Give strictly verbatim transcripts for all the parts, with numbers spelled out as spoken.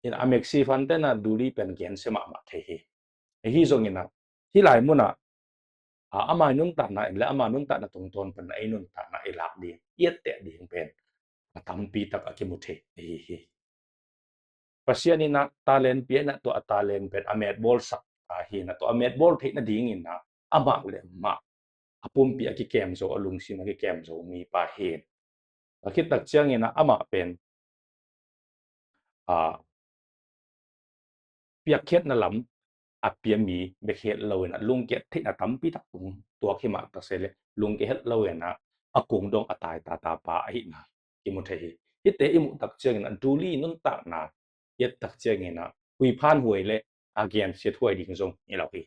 In a Maxi fan te na Duli pen gensia mahmah thei hi. Ahi zongin ah hih lai munah a, ama nuntakna in le ama nuntakna tungtawn pan ei nuntakna i lak ding, i etteh ding pen a tampi tak a kimu thei ahi hi. Pasian in ah talent pia in ah tua a talent pen a metbawlsak ahi in ah tua a metbawl theih nadingin ah amah le amah a pumpi a kikem zo, a lungsim a kikem zo mipa hi. A khit tak ciangin ah amah pen a piakkhiatna lam a pia mi bek hi het lo in ah lungkia theihna tampi tak tung tuak hi mah ta se le lungkia het lo in ah a kung dong a tai tata pa ahihna kimu thei hi. Hihte i muh tak ciangin ah Duli nuntakna i et tak ciangin ah huiphan huai le a gensiat huai ding zong hi lo hi.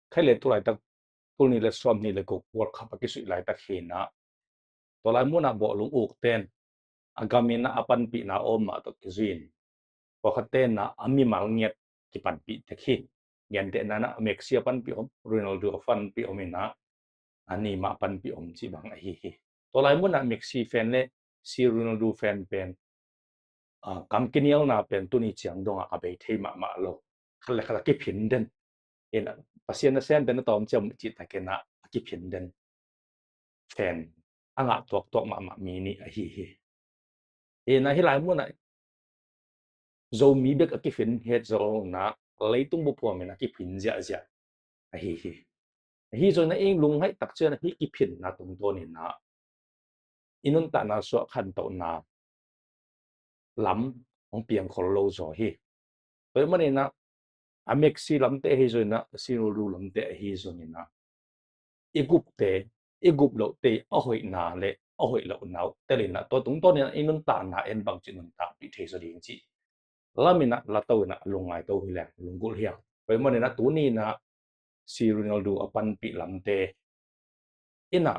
Khai le tu laitak, tul nih le sawm nih le guk World Cup a kisuih laitak hi in ah tua lai munah bawlung uk ten a gam in ah a panpihna om mah tawh kizui in pawlkhat ten ah a mimal ngiat kipanpih tek hi. Gentehna in ah Messi a panpih om, Ronaldo a panpih om in ah a ni mah panpih om cih bang ahi hi. Tua lai munah Messi fan le C Ronaldo fan pen a, kam kinialna pen tuni ciang dongah a bei thei mahmah lo. Khat le khat a kiphin den. In ah Pasian nasem ten a tawm ciang cih takin ah a kiphin den fan a ngah tuaktuak mahmah mi nih ahi hi. In ah hih lai munah Zomi bek a kiphin het zo in ah leitung bup huamin a kiphin ziahziah ahi hi. Ahi zongin ah i lungngaih tak ciang ah hih kiphinna tungtawnin ah i nuntakna suah khantohna lam hong piang khol lo zaw hi. Tua ahih manin ah a Messi lamte ahi zongin ah, a C Ronaldo lamte ahi zongin ah i gupte, i gup lohte a hoihna le a hoih lohna uh tel in ah tua tungtawnin ah i nuntakna en bangci nuntakpih thei zaw ding cih lamin ah la to in ah lungngai to hi leng lunggulh hi hang. Tua ahih manin ah tuni in ah C Ronaldo a panpih lamte in ah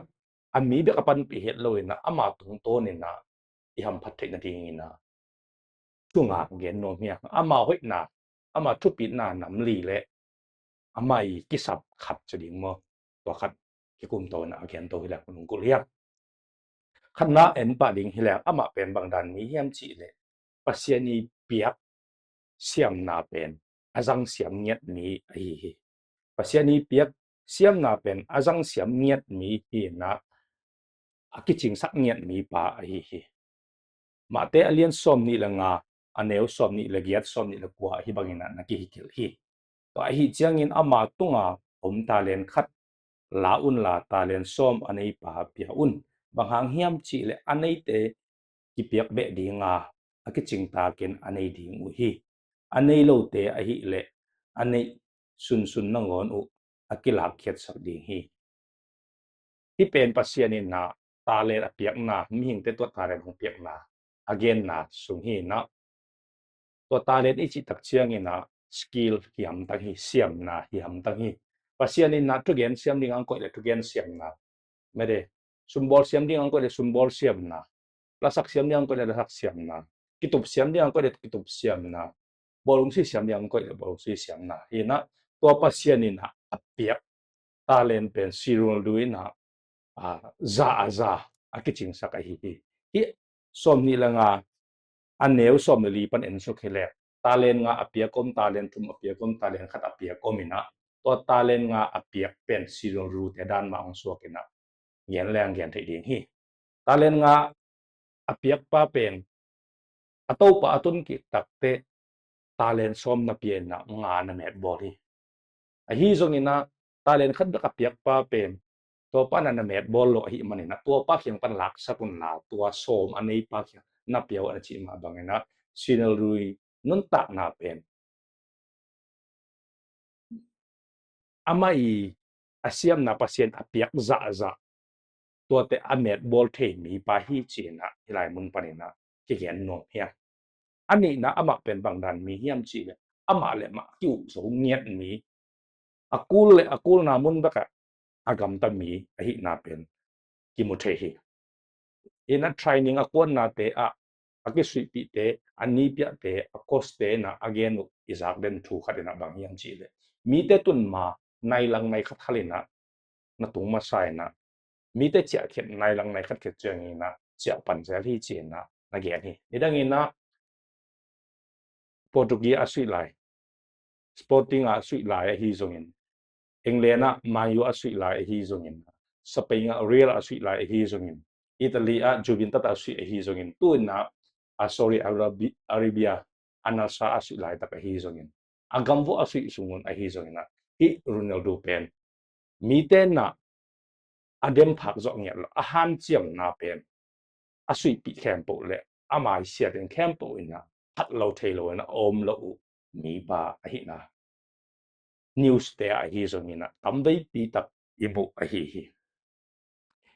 a mi bek a panpih het lo in ah ama tungtawnin ah i hamphat theih nadingin ah thu nga gen nuam hi hang. Ama hoihna, ama thupitna nam li le ama i kisap khat ci ding maw, tua khat kikum to in ah a gen to hi leng lunggulh hi hang. Khatna en pah ding hi leng amah pen bangdan mi hiam cih leh Pasian i piak siamna pen a zang siam ngiat mi ahi hi. Pasian i piak siamna pen a zang siam ngiat mi hi in ah a kicingsak ngiat mipa ahi hi. Mate a lian sawm nih le nga, a neu sawm nih le giat, sawm nih le kua ahi bangin ah na kihikilh hi. Tua ahi ciangin ama tunga om talent khat la unla talent sawm a neipa pia un. Bang hang hiam cih leh a neite kipiak beh dinga a kicingtakin a nei ding uh hi. A nei lote ahih leh a neih sunsun nangawn uh a kilakkhiatsak ding hi. Hih pen Pasian in ah talent a piakna, mihingte tua talent hong piakna a genna sung hi in ah tua talent i cih tak ciangin ah skill hi hamtang hi, siamna hi hamtang hi. Pasian in ah thugen siam ding ang koih le thugen siamna, mede, sumbawl siam ding ang koih le sumbawl siamna, lasak siam ding ang koih le lasak siamna, kitup siam ding ang koih le kitup siamna, bawlung si siam ding ang koih le bawlung si siamna hi in ah tua Pasian in ah a piak talent pen C Ronaldo in ah a, za a za a kicingsak ahi hi. Hih sawm nih le nga a neu sawm le li pan en suk hi leh talent nga a piak om, talent thum a piak om, talent khat a piak om in ah tua talent nga a piak pen C Ronaldo te dan mah hong suak in ah gen leng gen theih ding hi. Talent nga a piakpa pen a topa a tun kik takteh talent sawm na pia in ah nga na metbawl hi. Ahi zongin ah talent khat bek a piakpa pen tua pa na na metbawl lo ahih manin ah tua pa kiang pan laksak unla tua sawm a neipa kiang na pia uh a na cih mah bangin ah C Ronaldo i nuntakna pen amah i a siamna Pasian a piak zahzah tuate a metbawl thei mipa hi ci in ah hih lai mun panin ah kigen nuam hi a. A nihna amah pen bangdan mi hiam cih leh amah le amah ki-uk zo ngiat mi, a kul le a kulna mun bekah a gamta mi ahihna pen kimu thei hi. In ah training a kuannate ah a kisuihpihte, a nipiahte, a coach te in ah a gen uh i zak den thu khat in ah bang hiam cih leh, mite tun ma nai lang nai khat khal in ah na tung masa in ah, mite ciahkhiat nai lang nai khat khiat ciangin ah ciah pan zel hi ci in ah na gen hi. Nidang in ah Portuguese a suih lai, Sporting a suih lai ahi zongin, England ah Man U a suih lai ahi zongin, Spain ah Real a suih lai ahi zongin, Italy ah Juventus a suih ahi zongin, tu in ah, ah, Saudi Arabi-, Arabia, Al Nassr a suih laitak ahi zongin, a gamvua a suih sungun ahi zongin ah, hih Ronaldo pen mite in ah a demphak zawh ngiat lo, a hanciamna pen a suihpih khempeuh le a maisiat in khempeuh in ah phat lo thei lo in ah a om lo uh mipa ahihna news te ah ahi zongin ah tamveipi tak i muh ahi hi.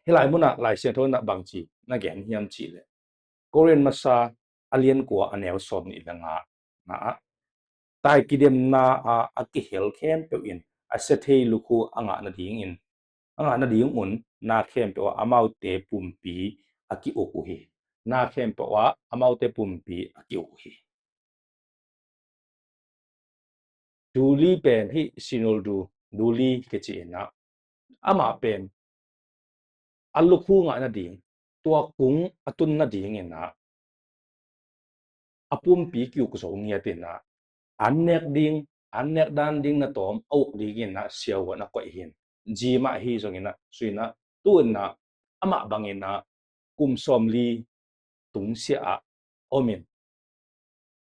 Hih lai munah Lai Siangtho in ah bangci na gen hiam cih leh, Korin masa a lian kua a neu sawm nih le nga ah, tai kidemna ah a kihel khempeuh in a sia thei lukhu a ngah nadingin, a ngah nadingun na khempeuh ah amaute pumpi a ki-uk uh hi. Na khempeuh ah amaute pumpi a ki-uk uh hi. Duli pen hih Sinuldu, Duli kici in ah, amah pen a lukhu ngah nading, tua kung a tun nadingin ah a pumpi ki-uk zo ngiat in ah, an nek ding, an nek dan ding na tawm a uk dingin ah siavuan a koih hi. Gym ah ahi zongin ah, suih in ah, tu in ah amah bangin ah kum sawmli tungsiah ah om in,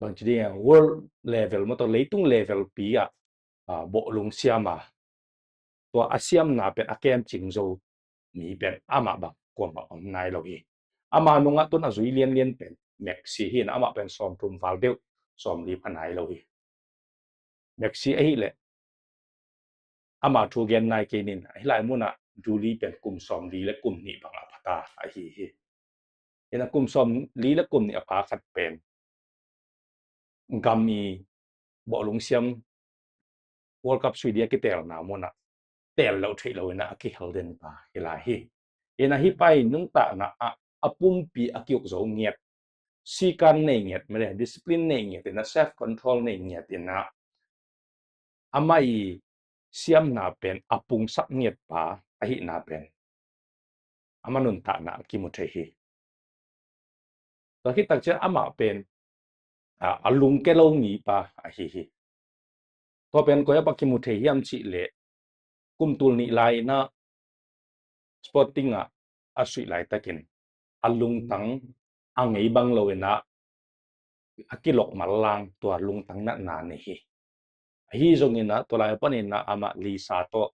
bangci ding, world level maw, tua leitung level pi ah, ah, bawhlung siam a, tua a siamna pen a kemcing zo mi pen amah bang kuamah om nai lo hi. Ama nungah tun a zui lianlian pen Messi hi in ah, amah pen sawmthum val deuh, sawmli pha nai lo hi. Messi ahih leh ama thu gen nai kei ning, hih lai munah Duli pen kum sawmli le kum nih bang a pha ta ahi hi. In ah kum sawmli le kum nih a pha khat pen gam i bawhlung siam World Cup suih ding a kitelna munah tel lo theih lo in ah a kihel den pa hi lai hi. In ah hih pa i nuntakna ah a pumpi a ki-uk zo ngiat, sikan nei ngiat, mede discipline nei ngiat in ah, self control nei ngiat in ah, amah i siamna pen a pungsak ngiat pa ahihna pen ama nuntakna ah kimu thei hi. Tua khit tak ciang amah pen, a, a lungke lo mipa ahi hi. Tua pen koi a pan kimu thei hiam cih leh, kum tul nih lai in ah Sporting ah a suih laitakin a lungtang a ngei bang lo in ah a kilok mallang, tua lungtang natna nei hi. Ahi zongin ah tua lai panin ah amah lisa tawh,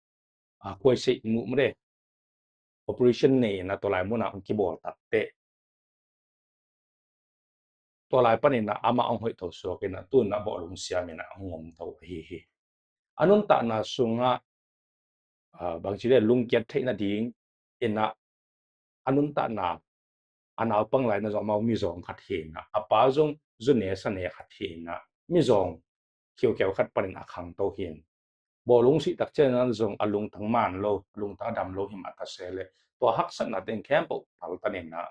a, khuaiseih muh mede operation nei in ah tua lai munah hong kibawl takteh, tua lai panin ah amah hong hoih to suak in ah tu in ah bawhlung siam in ah hong om to ahi hi. A nuntakna sungah, a, bangci le lungkiat theih nading in ah a nuntakna, a naupang lai in ah zong amau mizawng khat hi in ah, a pa zong zune sane khat hi in ah, mizawng khiukheu khat panin a khangto hi in, bawhlung sih tak ciangin ah zong a lungtang man lo, a lungtang a dam lo hi mah ta se leh, tua haksatna teng khempeuh paltan in ah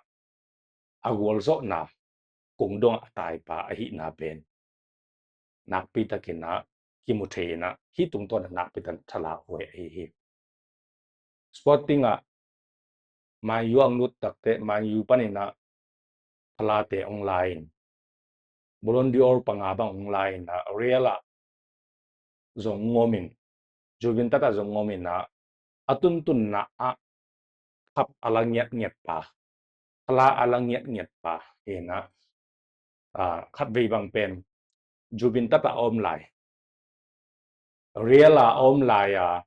a gualzawhna kung dongah a taipa ahihna pen nakpi takin ah kimu thei in ah, hih tungtawn ah nakpi takin thalak huai ahi hi. Sporting ah Man U hong lut takteh, Man U panin ah thalate hong la in, Ballon d'Or panga bang hong la in ah, Real ah zong hong om in, Juventus ah zong hong om in ah, a tuntunna ah khap a la ngiatngiat pa, thala a la ngiatngiat pa hi in ah, a, khatvei bang pen Juventus ah a om lai, Real ah a om lai a,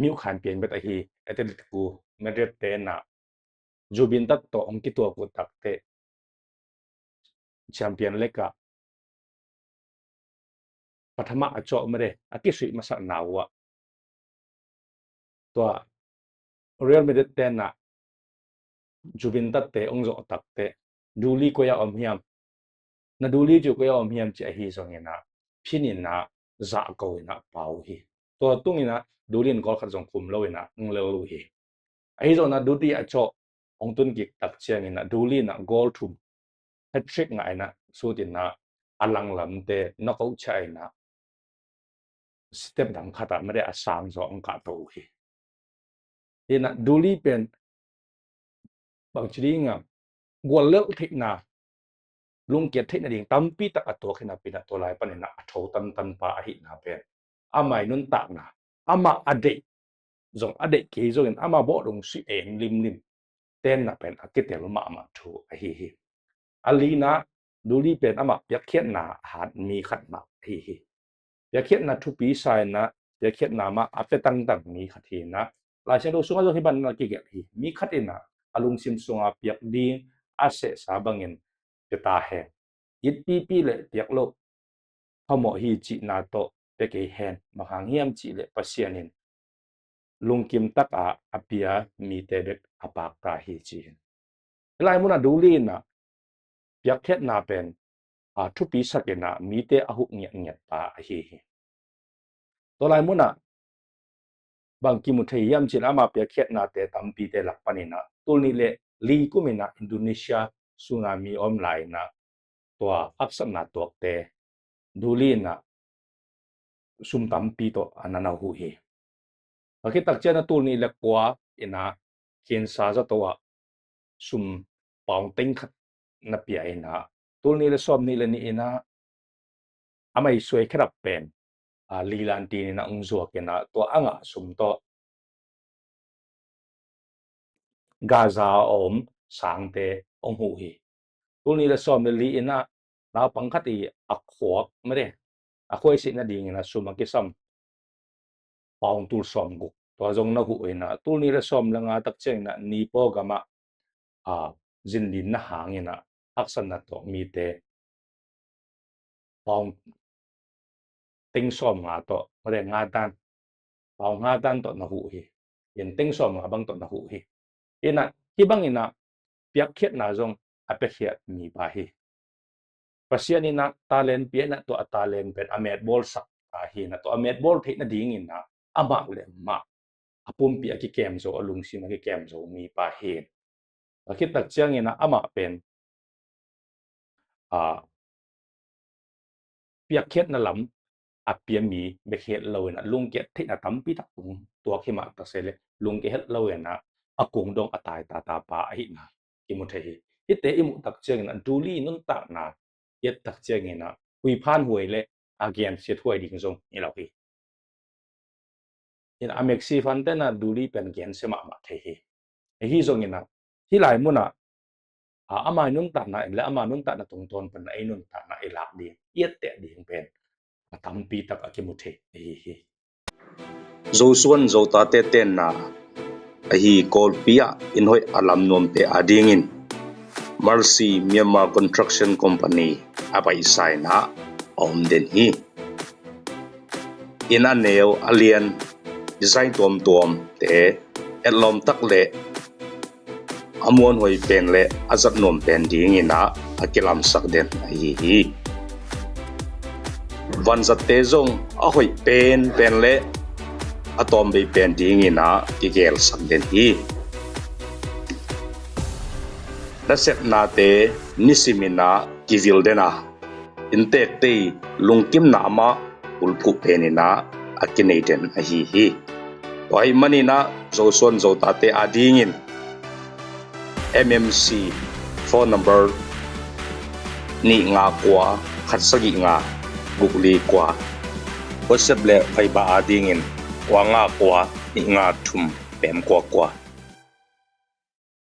miuh khan pian bet ahi Atletico Madrid te in ah Juventus tawh hong kituak uh takteh Champion League ah pathama a cawh mede a kisuih masakna uh ah, tua Real Madrid te in ah Juventus te hong zawh takteh, Duli koi ah om hiam, na Duli cu koi ah om hiam ci ahi zongin ah, phin in ah zahko in ah pau uh hi. Tua tung in ah Duli in goal khat zong khum lo in ah hong lel uh hi. Ahi zongin ah duty a cawh hong tun kik tak ciangin ah Duli in ah goal thum hat-trick ngah inah sut inah a langlamte na koh ciah inah step dang khatah mede a sang zaw ang kah to uh hi. Inah Duli pen bangci dingah guallelh theihna, lungkiat theihna ding tampi tak a tuak hinah pinah tua lai paninah a tho tantan pa ahihna pen amah i nuntakna, amah a deih zong a deih kei zongin amah bawh dong sui en limlim tenna pen a kitel mahmah thu ahi hi. A lina, Duli pen amah piakkhiatna a hat mi khat mah ahi hi. Piakkhiatna thupi sa inah piakkhiatna mah a pia tangtang mi khat hi inah Lai Siangtho sungah zong hi banah kigelh hi. Mi khat inah a lungsim sunga piak ding a sehsa bangin pia ta hen. It pipi le piak loh phamawh hi cihna tawh pia kei hen. Bang hang hiam cih leh Pasian in lungkim taka a pia mite bek a pakta hi ci hi. Hih lai munah Duli inah piakkhiatna pen a thupi sak inah mite a huh ngiatngiat pa ahi hi. Tua lai munah bang kimu thei hiam cih leh ama piakkhiatnate tampite lak paninah tul nih le li kum inah Indonesia tsunami om lai inah tua haksatna tuakte Duli inah sum tampi tawh a na na huh hi. A khit tak ciang a tul nih le kua inah Kinshasa zato ah sum paung teng khat na pia inah tul nih le sawm nih le nih inah a mai suai khedap pen a lilan tin inah ong zuak inah tua a ngah sum tawh Gaza a om sangte ong huh hi. Tul nih le sawm le li inah naupang khat i a khuak mede a khuaisih nading inah sum a kisam paung tul sawm guk tua zong na huh inah tul nih le sawm le nga tak ciang inah Nipaw gamah a zindin na hang inah haksatna tuak mite paung teng sawm nga tawh mede nga tan paung nga tan tawh na huh hi. In teng sawm nga bang tawh na huh hi. Inah hih bang inah piakkhiatna zong a piakhiat mi pa hi. Pasian inah talent pia inah tua a talent pen a metbawlsak ta hi inah tua a metbawl theih nading inah amah le mah a pumpi a kikem zo, a lungsim a kikem zo mi pa hi. A khit tak ciang inah amah pen a piakkhiatna lam a pia mi bek hi het lo inah lungkiat theihna tampi tak tung tuak hi mah ta se le lungkiat het lo inah a kung dong a tai tata pa ahihna kimu thei hi. Hihte i muh tak ciang inah Duli nuntakna i et tak ciang inah huiphan huai le a gensiat huai ding zong hi lo hi. Inah a meksi fante inah Duli pen gensia mahmah thei hi. Ahi zong inah hih lai munah a ama i nuntakna in le ama nuntakna tungtawn pan a i nuntakna i lak ding i etteh ding pen a tampi tak a kimu thei ahi hi. Zosuan Zotate tenna ahi Kawlpi ah inn hoih a lam nuamte adingin Mercy Myanmar Construction Company a paisa inah a om den hi. Inn a neu a lian design tuamtuamte etlawm tak le a muanhuai pen le a zat nuam pen ding inah a kilamsak den ahi hi. Vanzatte zong a hoih pen pen le a tawmbei pen ding inah kigelsak den hi. Nasepnate nisim inah kivil den a, inntekte i lungkimna amah bulphuh pen inah a kinei den ahi hi. Tua ahih man inah Zosuan Zotate adingin M M C phone number nih nga kua khat sagih nga guk li kua, WhatsApp le Viber adingin kua nga kua nih nga thum pem kua kua.